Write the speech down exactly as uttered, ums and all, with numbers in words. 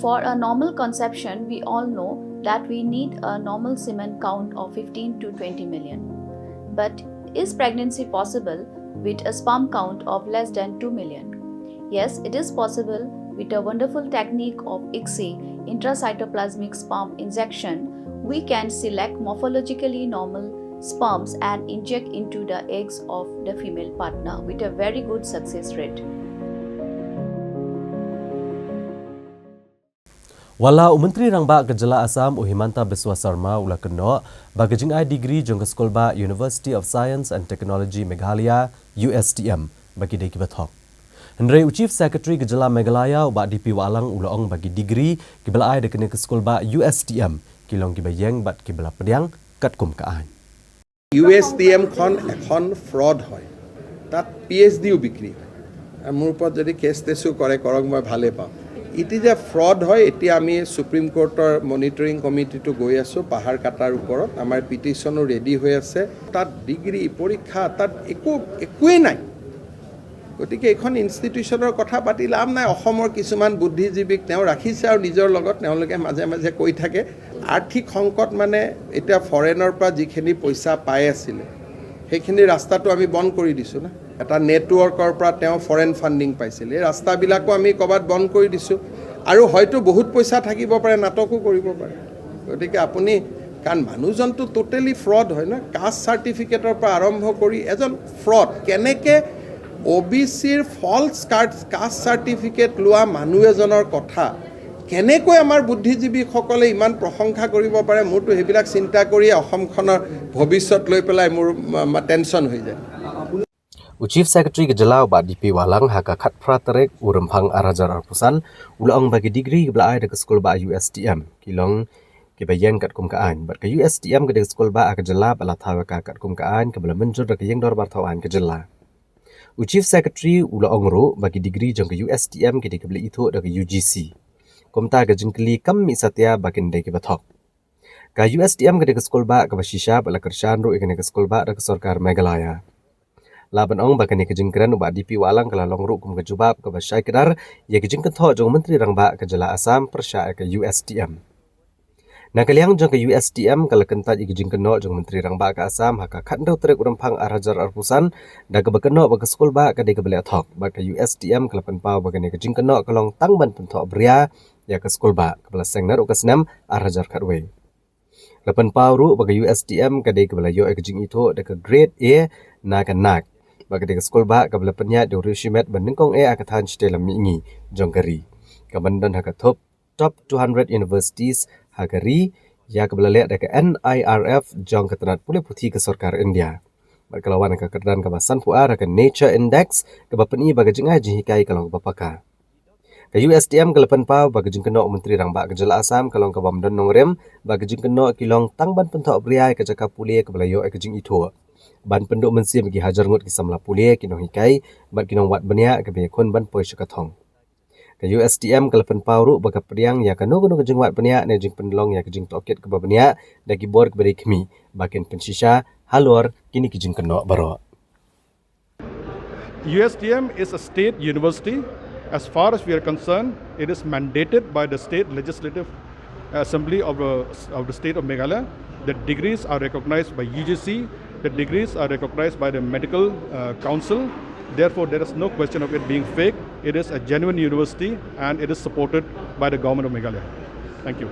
For a normal conception, we all know that we need a normal semen count of fifteen to twenty million. But is pregnancy possible with a sperm count of less than two million? Yes, it is possible. With a wonderful technique of ICSI, intracytoplasmic sperm injection, we can select morphologically normal sperms and inject into the eggs of the female partner with a very good success rate. Wat la u Myntri Rangbah ka Jylla Assam u Himanta Biswa Sarma u la kynnoh ba ka jingai degree jong ka skulbah University of Science and Technology Meghalaya, U S T M, ba ki dei kiba thok. Hynrei u Chief Secretary ka Jylla Meghalaya u Bah D P Wahlang u la ong ba ki degree kiba la ai da kane ka skulbah U S T M ki long kiba ïeng bad kiba la pdiang katkum ka aiñ. U S T এমখন এখন fraud হয়, তাত P H deo বিক্ৰী হয়। আৰু মোৰ ওপৰত যদি কেছ টেছো কৰে, কৰক, মই ভালেই পাওঁ। ইট ইজ এ ফ্ৰড হয়। এতিয়া আমি ছুপ্ৰিম কোৰ্টৰ মনিটৰিং কমিটিটো গৈ আছোঁ পাহাৰ কাটাৰ ওপৰত। আমাৰ পিটিশ্যনো ৰেডি হৈ আছে। তাত ডিগ্ৰী পৰীক্ষা, তাত একো একোৱেই নাই। গতিকে এইখন ইনষ্টিটিউশ্যনৰ কথা পাতি লাভ নাই। অসমৰ কিছুমান বুদ্ধিজীৱীক তেওঁ ৰাখিছে আৰু নিজৰ লগত তেওঁলোকে মাজে মাজে কৈ থাকে। আৰ্থিক সংকট মানে এতিয়া ফৰেইনৰ পৰা যিখিনি পইচা পাই আছিলে, সেইখিনি ৰাস্তাটো আমি বন্ধ কৰি দিছোঁ না। এটা নেটৱৰ্কৰ পৰা তেওঁ ফৰেইন ফাণ্ডিং পাইছিল। এই ৰাস্তাবিলাকো আমি ক'ৰবাত বন্ধ কৰি দিছোঁ আৰু হয়তো বহুত পইচা থাকিব পাৰে, নাটকো কৰিব পাৰে। গতিকে আপুনি, কাৰণ মানুহজনটো টোটেলি ফ্ৰড হয় ন, কাষ্ট চাৰ্টিফিকেটৰ পৰা আৰম্ভ কৰি এজন ফ্ৰড। কেনেকে অ' বি চিৰ ফল্ছ কাৰ্ড, কাষ্ট চাৰ্টিফিকেট লোৱা মানুহ এজনৰ কথা কেনেকৈ আমাৰ বুদ্ধিজীৱীসকলে ইমান প্ৰশংসা কৰিব পাৰে? মোৰতো সেইবিলাক চিন্তা কৰিয়ে অসমখনৰ ভৱিষ্যত লৈ পেলাই মোৰ টেনশ্যন হৈ যায়। U Chief Secretary ka Jylla u Bah D P Wahlang ha ka khatphra tarik u Rymphang ar hajar arphew san u la ong ba ki degree kiba la ai da ka skulbah U S T M ki long kiba ïeng katkum ka aiñ bad ka U S T M ka dei ka skulbah ha ka Jylla ba la thaw ïa ka katkum ka aiñ kaba la mynjur da ka Ïing Dorbar Thaw Aiñ ka Jylla. U Chief Secretary u la ong ruh ba ki degree jong ka U S T M ki dei kiba la ithuh da ka U G C. Kumta ka jingkylli kam mih satia ba kin dei kiba thok. Ka U S T M ka dei ka skulbah kaba shisha bad la kyrshan ruh ïa kane ka skulbah da ka sorkar Meghalaya. Lah ban ong ba kane ka jingkren u Bah D P Wahlang ka la long ruh kum ka jubab kaba shai kdar ïa ka jingkynthoh jong u Myntri Rangbah ka Jylla Assam pyrshah ïa ka U S T M. Na ka liang jong ka U S T M ka la kyntait ïa ka jingkynnoh jong u Myntri Rangbah ka Assam ha ka khathynriew tarik u Rymphang ar hajar arphew san da kaba kynnoh ba ka skulbah ka dei kaba leh thok bad ka U S T M ka la pynpaw ba kane ka jingkynnoh ka long tang ban pynthoh bria ïa ka skulbah kaba la seng naduh ka snem ar hajar khatwei. La pynpaw ruh ba ka U S T M ka dei kaba la ïoh ïa ka jingithuh da ka grade A na ka NAAC bad ka dei ka skulbah kaba la pynïaid da u riewshimet ba nyngkong eh ha ka thaiñ shatei lam mihngi jong ka ri, kaban don ha ka thup Top two hundred Universities ha ka ri ïa kaba la leh da ka N I R F jong ka tnat pule puthi ka sorkar India. Bad ka la wan ha ka kyrdan kaba sanphew ar ha ka Nature Index kaba pyni ba ka jingai jinghikai ka long kaba paka. Ka U S T M ka la pynpaw ba ka jingkynnoh u Myntri Rangbah ka Jylla Assam ka long kaba ym don nongrim bad ka jingkynnoh ki long tang ban pynthoh bria ïa ka jaka pule kaba la ïoh ïa ka jingithuh, ban pynduh mynsiem ïa ki hajar ngut ki samla pule, ki nonghikai bad ki nongwad bniah kiba ïakhun ban poi sha ka thong. Ka U S T M ka la pynpaw ruh ba ka pdiang ïa kano kano ka jingwad bniah ne jingpynlong ïa ka jingtohkit kaba bniah da ki bor kiba dei khmih ba kin pynshisha halor kine ki jingkynnoh baroh. U S T M is a state university. As far as we are concerned, it is mandated by the state legislative assembly of the, of the state of Meghalaya. The degrees are recognized by U G C. The degrees are recognized by the medical uh, council. Therefore, there is no question of it being fake. It is a genuine university and it is supported by the government of Meghalaya. Thank you.